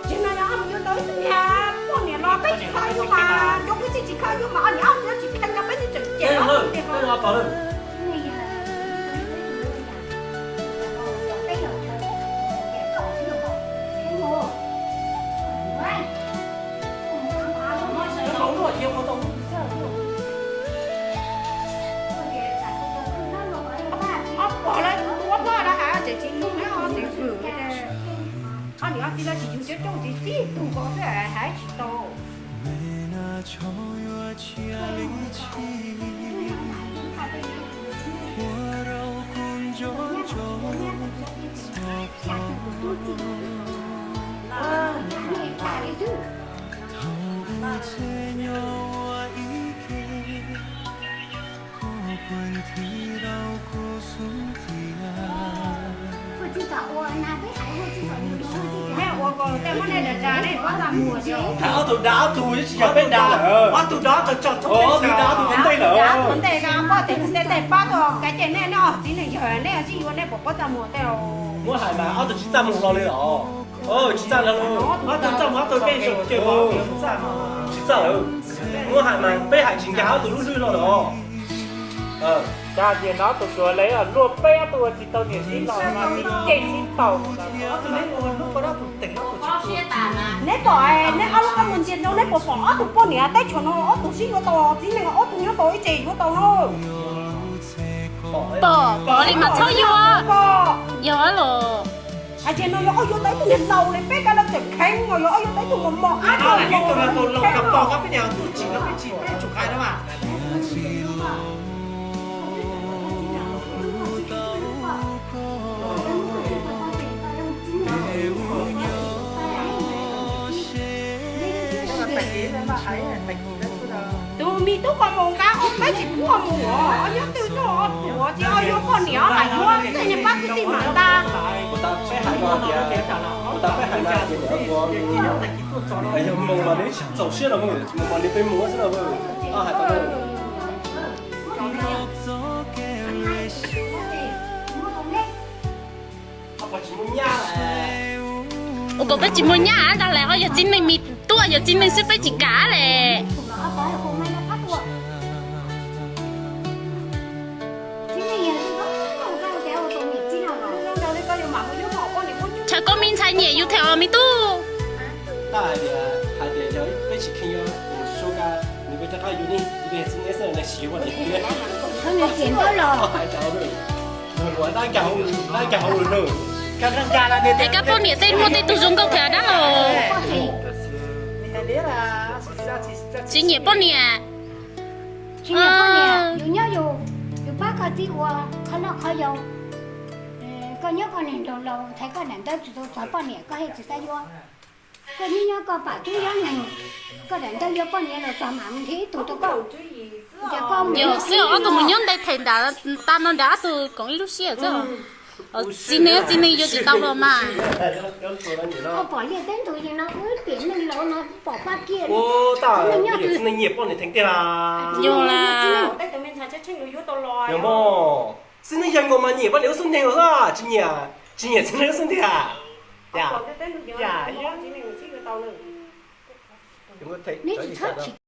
Tsis no yog ob mus yuav tau ib tug niag poj niam los peb tsis kho yuav mas, cov kwv tij tsis kho yuav mas ob niam ob txiv tsis kheev los peb tsis tseem cem los tias ob pom lawv tus ua poj rau hais tseem tsis mloog neb os, tseem hwm li. Ob niam ob txiv lawv tsis yug coob coob tsis tib tug ko xwb hais tsis tau. Hais ob tug da ob tug tsis yog peb da, ob tug da ob tug tso, ob tug da ob tug ua ntej lawm. Ua ntej pab tes ntej tej pab tuaj kav cem nej, nej ob txiv neej yawg nej sib yuav nej pom pab txaj muag tej. Muab hais mas ob tug tsis txaj muag hlo li los. Tsis txaj muag ob tug peb zoo, tsis txaj lawm. Muab hais mas peb hais tsis nkag ob tug lub hlwb hlo los. Cas tias no ob tug suav le luag peb ob tug ua tsis tau niam txiv los mas tib ce sib tau. Neb pom, neb ob lub qab mus ntsia rau neb puas pom ob tug poj niam teb chaws no ob tug sib yuav tau txiv neej, ob tug nyob tau ib tse yuav tau no. Pom, pom li mas txhob yuav. Yog los. Hais tias no yog ob yuav tau ib tug niag laus li peb kab lawv tseem kheev, yog ob yuav tau ib tug mos mos ab tug laus kab pog kab peb niag tuj tsim no peb tsis peb tsum hais no mas. Tus me tub ko mus nqa os, peb tsis pub mus os, nyob twj noj os, tuam tsis os, yuav poj niam os, mas yuav tej niag pab kwv tij mas nta. Yog mus mas nws tsis txaus siab los, mus mas nws peb mus xwb los. Hais tau. Ua kom peb tsis muaj nyab ntag lawm, ho yog txiv neej me tub, yog txiv neej xwb peb tsis kam lawm. Tshav koj me ntxhais nyiam yus them os me tub. Hais tias yog peb tsis kheev yuav, nws peb rov qab yuav nej txiv neej xwb, nej tsis yuav poj niam. Es koj poj niam tej muaj tej tug zoo nkauj thiab dab los? Tsis nyiam poj niam. Tsis nyiam poj niam, yus nyob yus, yus pab koj txiv ua qhov noj qhov haus. Koj nyob koj neeg laus laus, ntshai koj daim ntawv tsis tau txog poj niam koj thiaj tsis xav yuav. Koj nyob nyob koj pam tub yob neeg, koj daim ntawv yuav poj niam los txog mam mus nrhiav ib tug rau koj. Yog xwb, ob tug mus nyob nte them nram tas no nrad ob tug koom ib lub siab xwb. Txiv neej txiv neej yuav tsis tau los mas. Koj pom liaj teb ntug yeej no wb pim neej laus no pom pab kiag. Txiv neej nyiam poj niam theem tiag las. Yog las. Yog mog. Txiv neej yawg nkaus mas nyiam poj niam ua xub ntiag los, tsis nyiam, tsis nyiam txiv neej ua xub ntiag. Neb tsis txhob tsis